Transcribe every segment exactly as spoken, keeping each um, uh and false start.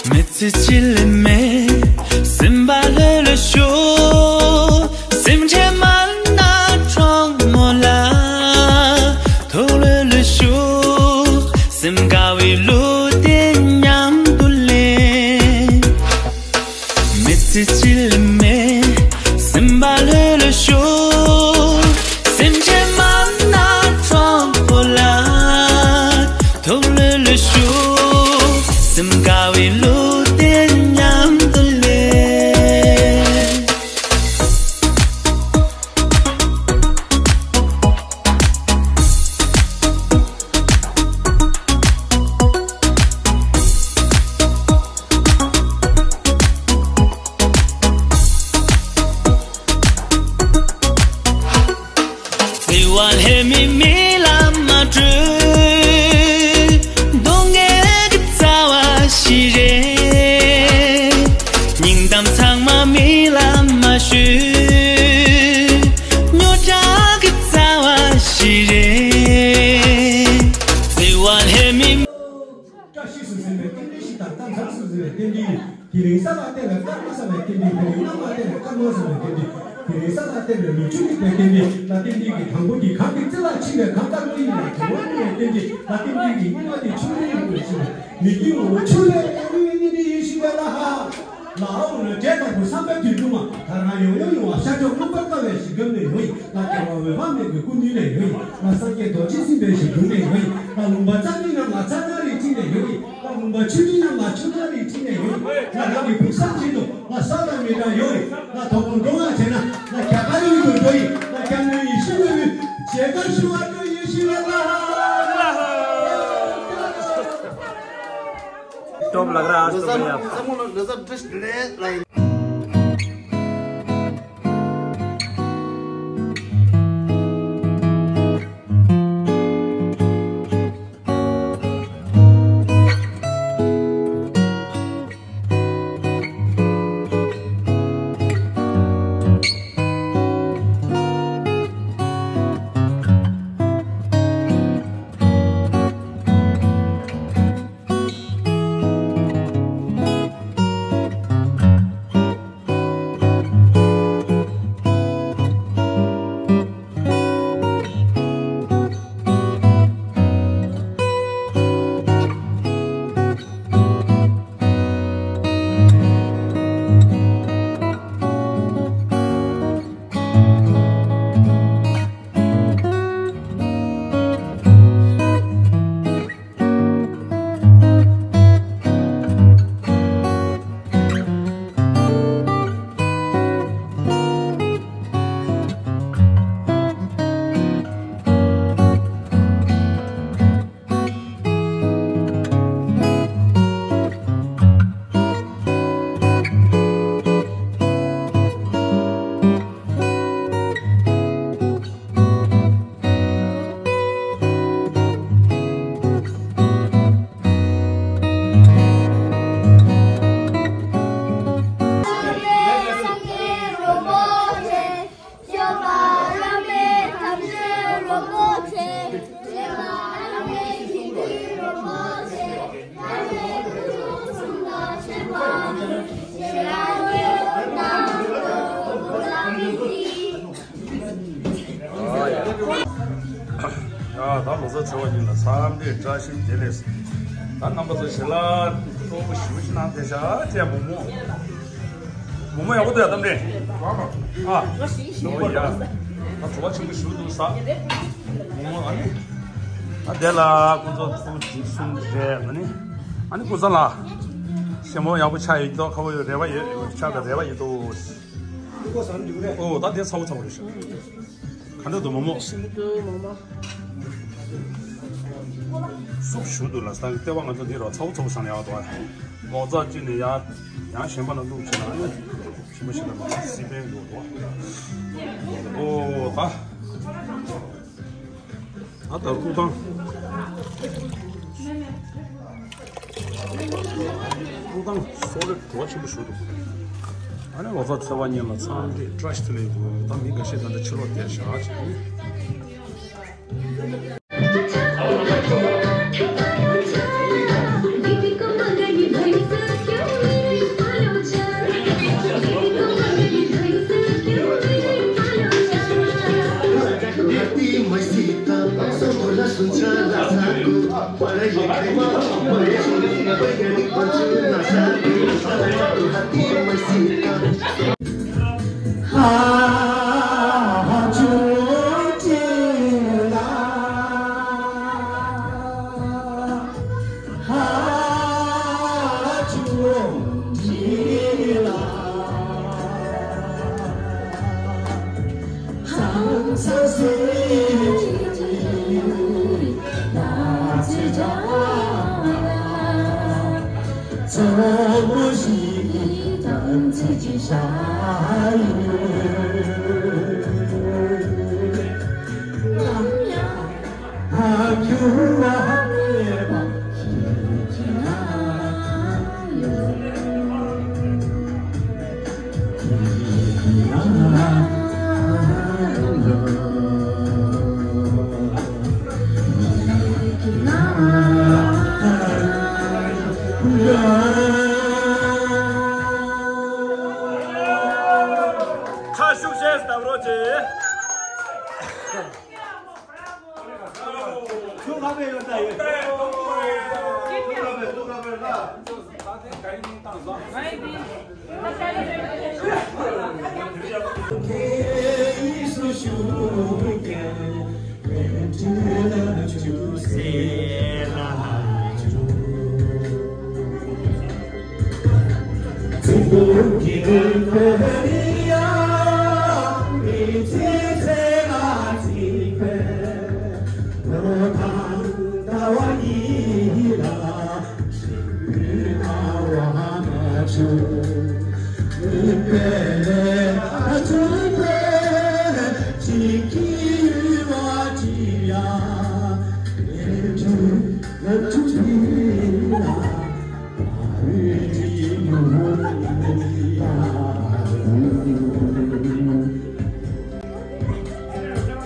མི་ཚེ་སྐྱིད་ལེ་མེད། སེམས་པ་ལྷོད་ལྷོད་ཤོག་སེམས་ཁྲལ་མ་ན་གྲང་མོ་ལ། ཐུགས་ལྷོད་ལྷོད་ཤོག་སེམས་དགའ་བའི་བློ་དེ་མཉམ་དུ་ལེན། མི་ཚེ་སྐྱིད་ལེ་མེད། སེམས་པ་ལྷོད་ལྷོད་ཤོག་སེམས་ཁྲལ་མ་ན་གྲང་མོ་ལ། ཐུགས་ལྷོད་ལྷོད་ཤོག་སེམས་དགའ་བའི་བློ་དེ་མཉམ་དུ་ལེན། བརྩེ་བ་ལྷད་མེད་མི་ལ་མ་སྤྲོད། སྡུག་བསྔལ་གྱི་རྩ་བ་ཞིག་རེད། སྙིང་གཏམ་ཚང་མ་མི་ལ་མ་ཤོད། རྙོག་དྲ་གི་རྩ་བ་ཞིག་རེད། བརྩེ་བ་ལྷད་མེད། བཀྲ་ཤིས་སུ་ཟིན་པའི་རྟེན་འབྲེལ་ཞིག་དང་། རྟ་མཚར་སུ་ཟིན་པའི་རྟེན་འབྲེལ་ཡིན། དེ་རིང་ས་ལ་བརྟེན་པའི་སྐར་མ་བསམ་པའི་རྟེན་འབྲེལ། དེ་རིང་གནམ་ལ་བརྟེན་པའི་སྐར་མ་བསམ་པའི་རྟེན་འབྲེལ། དེ་རིང་ས་ལ་བརྟེན་པའི་ལུས་ཆུང་གི་རྟེན་འབྲེལ། ལ་རྟེན་འབྲེལ་གྱི་དང་པོ་གྱི་གང་གི་རྩེ་ལ་ཕྱིན་པའི་གང་དཀར་པོ་ཡིན་ལ་དྲི་བ་སྙིང་བའི་རྟེན་འབྲེལ། ལ་རྟེན་འབྲེལ་གྱི་སྙིང་བ་དེ་ཆུང་ངུའི་ཡུལ་དུ་ཕྱིན་པ། མི་དཀྱུས་ངོ་བོ་ཆུ་ལས་ཨ་རུའི་གནས་འདི་ཡེ་ཤེས་པའི་ལྷ། ལ་ཨ་འོ་ལ་འབྲས་དཀར་པོ་བསམ་པའི་དུས་འགྲོ་མ། ད་རང་ཡོང་ཡོང་ཡོང་བ་ཤར་ཕྱོགས་མངོན་པར་དཀར་བའི་གཞི་སྒམ་ནས་ཡོང་ཡིན། ལ་རྒྱལ་བ་འོད་དཔག་མེད་ཀྱི་སྐུ་མདུན་ནས་ཡོང་ཡིན། ལ་སངས་རྒྱས་རྡོ་རྗེ་སེམས་དཔའི་ཞིང་དྲུང་ནས་ཡོང་ཡིན། ལ་ལུང་པ་རྩ་འདི་རྣམས་ལ་རྩ་ན་རིའི་འཁྲིས་ནས་ཡོང་ཡིན། ལ་ལུང་པ་ཆུ་འདི་རྣམས་ལ་ཆུ་ན་རིའི་འཁྲིས་ནས་ཡོང་ཡིན། ལ་རང་གི་ཕུགས་བསམ་བཞིན་དུ་ལ་ས་དང་མི་འདྲ་ཡོང་ཡིན། ལ་དོ་དགོང་འགྲོ་བ་བྱས་ན་ལ་རྒྱ་གར་ཡུལ་དུ་འགྲོ་ཡིན། ལ་རྒྱ་མོའི་ཡེ་ཤེས་མོས་པའི་མཇལ་ཁ་ཞུ་བར་འགྲོ་ཡིན། ཞི་བ་ལྷ། Top लग रहा है आज तो भैया। ཡ། ད་ལོ་གསར་ཚེས་པ་ཉིན་ལ་འཚམས་འདྲི་བཀྲ་ཤིས་བདེ་ལེགས། ད་རྣམ་པ་ཚོ་ཞལ་ལག་སྤྲོ་པོ་ཞེ་པོ་ཞིག་གནང་བསྡད་ཤག་ཅེས་མོག་མོག་མོག་མོག་ཡག་པོ་འདུག་ཡ། གཏམ་འདྲེ། ཨ། ཞོག་ཡ། ད་བྲོ་བ་ཆེན་པོ་ཞིག་འདུག་ས། མོག་མོག་ཨ་ནི། ཨ་དེ་ལ་ཁོང་ཚོ་ཁོང་གསུམ་རེད་ཨ་ནི། ཨ་ནི་ཀུན་བཟང་ལགས། ཞལ་མོ་ཡག་པོ་ཆགས་ཡོད་དོ། ཁ་བོ་ཡོད་རེ་བ་ཡོད་ཆགས་པའི་རེ་བ་ཡོད་དོ། ཨོ་ད་དེ་ཚ་བོ་ཚ་བོ་རེད་ཤག་ག་འདྲ་འདུག་མོག་མོག་ཞིམ་གི་འདུག་མོག་མོག་སུབ་ཞུ་འདུག་ལ། ས་ལྟེ་བ་ང་ཚོ་འདི་རོ་ཚ་བོ་ཚ་བོ་བཞག་ན་ཡག་འདུག་མོག་ཙག་ཅིག་ནས་ཡར་ཡང་གཞན་པ་ལ་བླུགས་བྱས་ན་ཨ་ནི་ཞིམ་པོ་ཞིག་ལ་མ་སི་པན་འདུག་འདུག་ཨོ་ད། ད་ལྟ་སྐུ་ཐང་སྐུ་ཐང་སོག་ལེ་བྲོ་བ་ཆེན་པོ་ཞུ་འདུག་ཨ་ནི་ལོ་གསར་ཚེས་པ་ཉིན་ལ་འཚམས་འདྲི་བཀྲ་ཤིས་བདེ་ལེགས་འདུག་ད་མི་འགའ་ཤས་ད་ལྟ་ཕྱི་ལོགས་བསྡད་བཞག་ཅིག་ཁ་ཤུགས་ཆེ་སྟབས་རོགས་བྱེད། ཐུགས་ཁ་པའི་ཡོད་ད་ཡོད། ཐུགས་ཁ་པའི་ཐུགས་ཁ་པའི་ལ།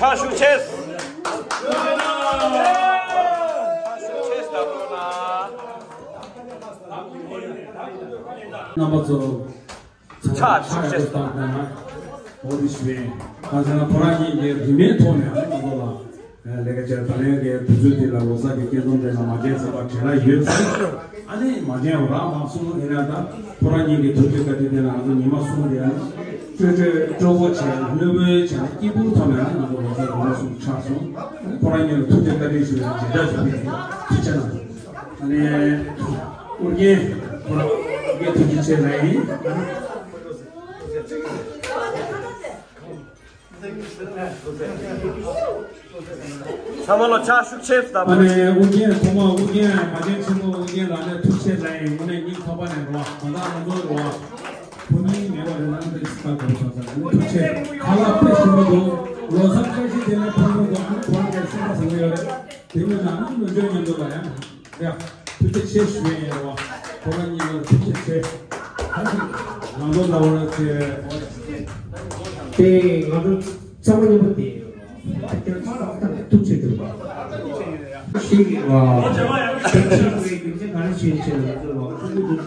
ཕྱག་ཤུགས་ཆེ། ཕྱག་ཤུགས་ཆེ་ད་རོ་ན། རྣམ་པ་ཚོ། ཕྱག་ཕྱག་ཕྱག་ཕྱག་བཏང་ན། འོ་དེ་ཞུ་ཡིན། ཁ་སང་ཁོ་རང་གཉིས་ཀྱི་རིན་མེད་ཐོག་ནས་ང་ཚོ་ལ་ལས་ཀ་བྱས། ད་ལན་གྱི་དུས་ཚོད་འདི་ལ་ལོ་གསར་གྱི་སྐྱེ་ཚོམས་དེ་ལ་མ་བྱན་ཚེ་བ་བྲེལ་ལ་ཡོད་ཟེར། ཨ་ནི་མ་བྱན་པ་རང་མ་གསུང་ཡིན་ན། ད་ཁོ་རང་གཉིས་ཀྱི་ཐུགས་རྗེ་བཀའ་དྲིན་དེ་ལ་ང་ཚོ་ཉི་མ་གསུམ་དེ་ཨ་ནི་སྤྲོ་སྤྲོ་སྤྲོ་པོ་བྱས། ལྷོད་ལྷོད་བྱས་ནས་སྐྱིད་པོ་ཐོག་ནས་ཨ་ནི་ང་ཚོ་ལོ་གསར་ཉི་མ་གསུམ་ཆགས་སོང་། ཨ་ནི་ཁོ་རང་གཉིས་ལ་ཐུགས་རྗེ་བཀའ་དྲིན་ཞུ་བའི་མཇལ་དར་ཞུ་གི་ཡིན། ཐུགས་རྗེ་གནང་། ཨ་ནི། ཨོ་རྒྱན། ཨོ་རྒྱན་ཐུགས་རྗེ་ཆེ་ལ་ཡིན། ཚང་མ་ལ་ཕྱག་ཤུགས་ཆེ་ད། ཨ་ནི་ཨོ་རྒྱན་ཐོག་མ་ཨོ་རྒྱན་མ་བྱན་ཆེན་མོ་ཨོ་རྒྱན་ལགས་ནས་ཐུགས་རྗེ་ཆེ་ལ་ཡིན། དངོས་གནས་སྙིང་ཐག་པ་ནས་རོ། ད་ལྟ་ང་ཚོ་རོ་བུ་མིང་མེད་པ་རེད། ནང་དུ་ཅི་ལྟར་དགོས་བྱུང་ས་རེད། ཐུགས་རྗེ་ཆེ། ཁ་ལག་དཔེ་ཞིམ་པོ་འདུག་ལོ་གསར་བཀྲ་ཤིས་བདེ་ལེགས་ཕུལ་རོགས་གནང་། ཁོང་གིས་སེམས་པ་བཟང་པོ་ཡོད་རེད། དེ་མིན་ན་ཨ་ནི་ལོ་མཇུག་མཉམ་དུ་ལ་ཡང་། ཡ། ཐུགས་རྗེ་ཆེ་ཞུ་ཡས་ཡིན་རོ། ཁོ་རང་གཉིས་ལ་ཐུགས་རྗེ་ཆེ། ད་ཅིག་ང་ཚོ་ལ་བར་ཆེ། དེ་ང་ཚོ་ཚང་མ་མཉམ་པོ་དེ་ཡོད་རོ། ཐུགས་རྗེ་ཆེ་ཞུ་བ། ཞིག་ཨ། ཐུགས་རྗེ་ཆེ་ཞུ་ཡས་ཡིན། ང་ཚོ་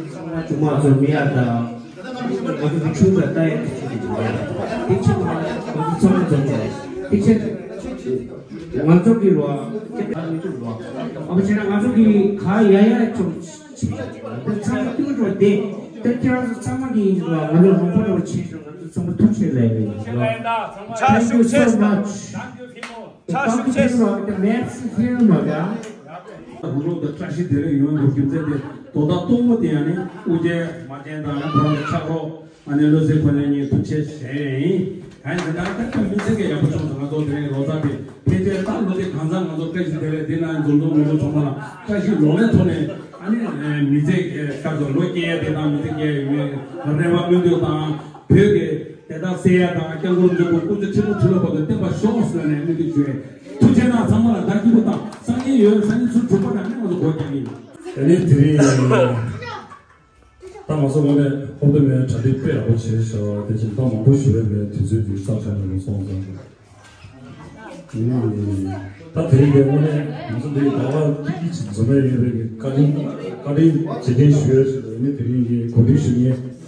ཚང་མ་ཆུང་མ་ཚོ་མི་ཡག་དང་། ང་ཚོ་ཆུང་དང་ལྟ་ཡག་ཐུགས་རྗེ་ཆེ་ཞུ་ཡ། ཐུགས་རྗེ་ཆེ། ང་ཚོ་ཚང་མ་འཛོམས་ནས་ཐུགས་རྗེ་ཆེ། ང་ཚོ་གི་རོ། ཁྱེད་ཀྱི་མི་ཐུབ་རོ། ཨ་མ་བྱས་ན་ང་ཚོ་གི་ག་ཡ་ཡ་ཅུང་ཆེ། ཚང་མ་ཐུག་འགྲོ་དེ། ད་ཁྱེད་རང་ཚོ་ཚང་མ་གི་ཡིན་རོ། ང་ཚོ་ལུང་པ་འགྲོ་ཆེ་ཞུ། ང་ཚོ་ཚང་མ་ཐུགས་རྗེ་ཆེ་ལབ་ཡིན་རོ། Thank you so much. ཕྱག་ཤུགས་ཆེ། རུ་རོགས་དང་བཀྲ་ཤིས་བདེ་ལེགས་ཡོང་དགོས་རྒྱུ་མཚན་དེ་དོ་བདག་སྟོང་པོ་དེ་ཡང་ནི་ཨོ་རྒྱན་མ་བྱན་དང་ཡང་ཁོ་རང་གི་ཕྱག་རོགས། ཨ་ནེ་བློ་གསལ་ཁོ་ནས་ངས་ཐུགས་རྗེ་ཆེ་ཞུ་ཡིན། ཨ་ནི་ད་ལྟ་ད་ལྟ་མི་ཚེ་གི་ཡག་པོ་བྱུང་སོང་། ང་ཚོ་དེ་རིང་ལོ་གསར་དེ་ཕལ་ཆེར་ད་ལོ་དེ་གང་ཚང་ང་ཚོ་བཀྲ་ཤིས་བདེ་ལེགས་འདི་ན་འཛོམས་འཛོམས་ངོ་ཚོ་ཚང་མ་ལ་བཀྲ་ཤིས་ལོ་ལེགས་ཐོག་ནས། ཨ་ནི་མི་ཚེ་སྐབས་སུ་ལོ་སྐྱེལ་ཡ་དེ་དང་མི་ཚེ་སྐྱེལ་ཡ་ཡོད་རེ་བ་སྨོན་འདུན་དང་བོད་ཀྱི་དེ་དག་སེལ་ཡ་དང་། སྐྱབས་མགོན་རིན་པོ་ཆེ་སྐུ་ཚེ་ཁྲི་ལོ་ཁྲི་ལོ་བར་དུ་བརྟན་པར་ཤོག་ཟེར་ནས་སྨོན་འདུན་ཞུ་ཡ། ཐུགས་རྗེ་གནང་། ཚང་མ་ལ་ཟླ་སྐྱིད་པོ་དང་། སང་ཉིན་ཡོད། སང་ཉིན་ཚུར་གྲུབ་པ་ནང་ནས་ང་ཚོ་སྒོ་རྒྱག་གི་ཡིན། དེ་ནས་དེ་རིང་ད་ང་ཚོ་དངོས་གནས་ཧོབ་ཏེ་མའི་གྲ་སྒྲིག་དཔེ་ཡག་པོ་བྱས་བཞག་པ་དེ་བཞིན་ད་མང་པོ་ཞུ་རེ་མེད། དུས་ཚོད་འདི་ཙམ་ཞིག་ནས་སོང་ཙང་། ད་དེ་རིང་འདི་དངོས་གནས་ང་ཚོ་འདི་ཟླ་བ་ཀི་ཀི་ཅིག་འཛོམས་ཡས་ཡོད་པའི་བཀའ་དྲིན། བཀའ་དྲིན་རྗེས་དྲན་ཞུ་ཡས་ཞུ་རེ་ནི། དེ་རིང་གི་གོ་སྒྲིག་ཞུ་མཁན་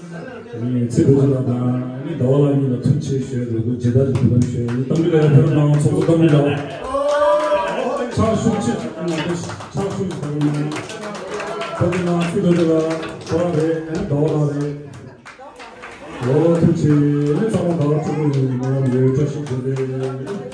ཚེ་བོད་ཅན་ལགས་དང་ཟླ་བ་ལགས་གཉིས་ལ་ཐུགས་རྗེ་ཆེ་ཞུ་ཡས་རེད། མཇལ་དར་ཞུ་ཐུབ་པ་ཞུ་ཡས། གཏམ་རྒྱུད་ལ་ཡང་ཕེབས་གནང་། ཚོགས་གཙོ་གཏམ་རྒྱུད་ལགས། ཕྱག་ཤུགས་ཆེ། ཕྱག་ཤུགས་ཆེ། ཕེབས་གནང་། ཚེ་བོད་ཅན་ལགས་ཁོ་རང་རེད། ཨ་ནི་ཟླ་བ་ལགས་རེད། ལོ་ཐུགས་རྗེ་ཆེ། ཚང་མ་ཟླ་བ་སྤྲོ་པོ་ཡོང་བའི་སྨོན་ལམ་ཡོད། བཀྲ་ཤིས་བདེ་ལེགས།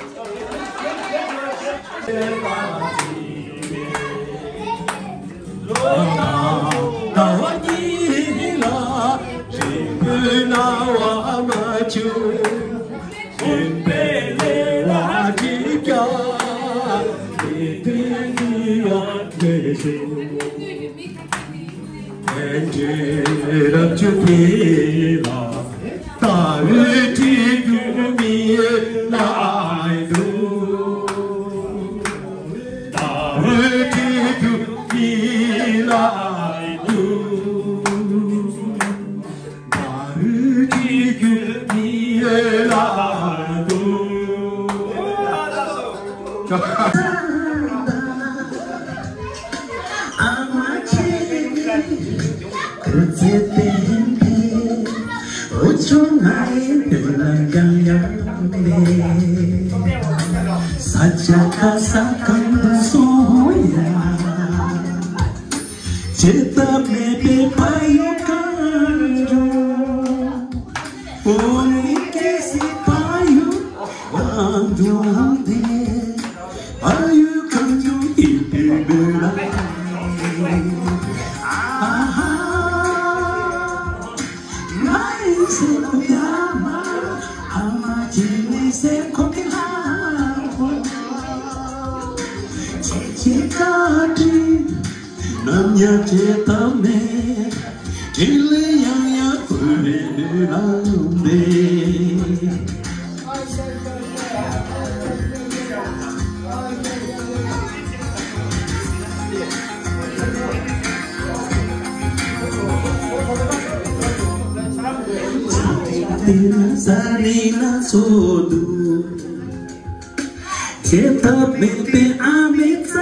བྱེད་ཐབས་མེད་པའི་ཨ་མའི་རྩ་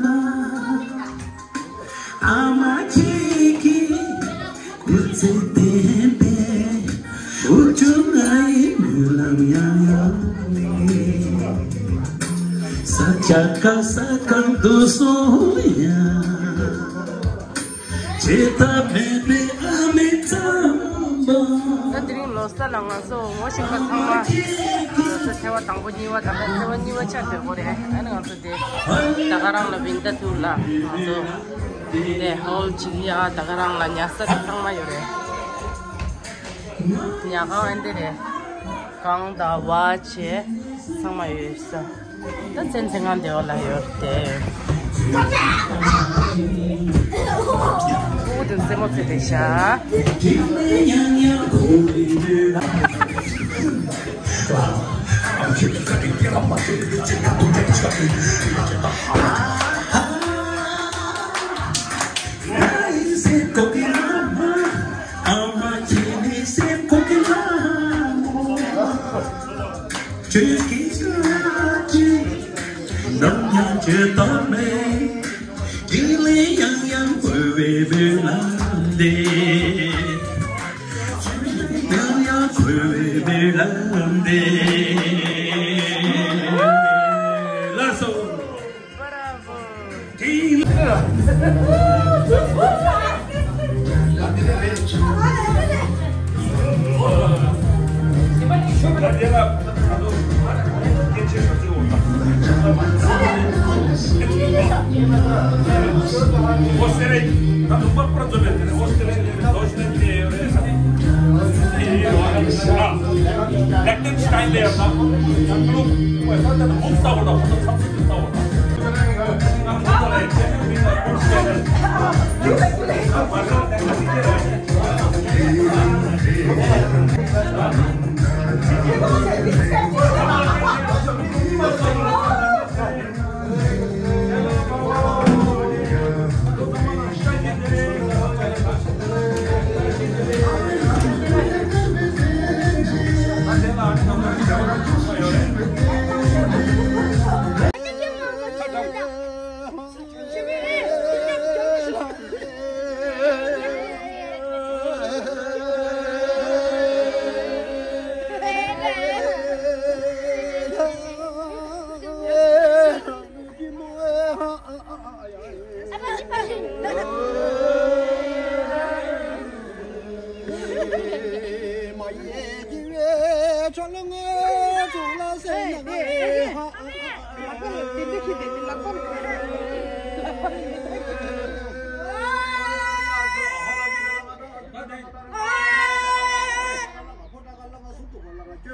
བ། ཨ་མ་ཁྱེད་ཀྱི་སྐུ་ཚེ་བརྟན་པའི་དབུགས་དབྱུང་ང་ཡི་སྨོན་ལམ་ཡང་ཡང་ནས། ས་ཆ་ག་ས་གང་དུ་སོང་ཡང་། བྱེད་ཐབས་མེད་པའི་ཨ་མའི་རྩ་བ། ད་དེ་རིང་ལོ་གསར་ལ་ང་ཚོ་ངོ་ཤེས་པ་ཚང་མ་ལོ་གསར་ཚེས་པ་དང་པོ་གཉིས་པ་དང་ཚེས་པ་གཉིས་པ་ཆ་དོད་པོ་རེད། ཨ་ནི་ང་ཚོ་དེ་ད་ག་རང་ལ་བིན་ད་ཐུག་ལ་ང་ཚོ་དེ་ཧོལ་ཅིག་ཡ་ད་ག་རང་ལ་ཉལ་ས་དེ་ཚང་མ་ཡོད་རེད། ཉལ་ཁང་ཨེ་འདི་རེད། གང་དང་བ་བྱས་ཚང་མ་ཡོད་ས། ད་ཚན་ཚན་ང་འདི་བ་ལ་ཡོད་དེ། ཨུ་དུ་རྩེད་མོ་རྩེ་དེ་ཤ། ཁྱོད་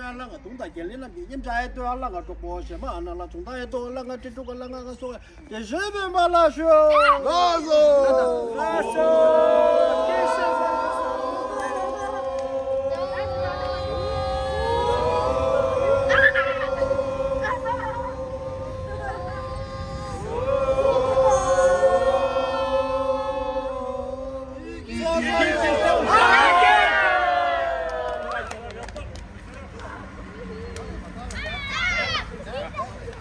ཨ་ལ་ང་དུང་དང་རྒྱལ་ལི་ལ་མི་ཉིན་འདྲ་ཡེ་དུ་ཨ་ལ་ང་གྲོགས་པོ་ཞེ་མ་ཨ་ན་ལ་ཆུང་ད་ཡེ་དུ་ཨ་ལ་ང་ཏི་ཀྲུག་ཨ་ལ་ང་ང་སོ་དེ་ཞེ་བེ་མ་ལ་ཤོ། ལགས་སོ། ལགས་སོ།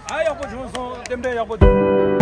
ཨ་ཡག་པོ་བྱུང་སོང་། རྟེན་འབྲེལ་ཡག་པོ་བྱུང་།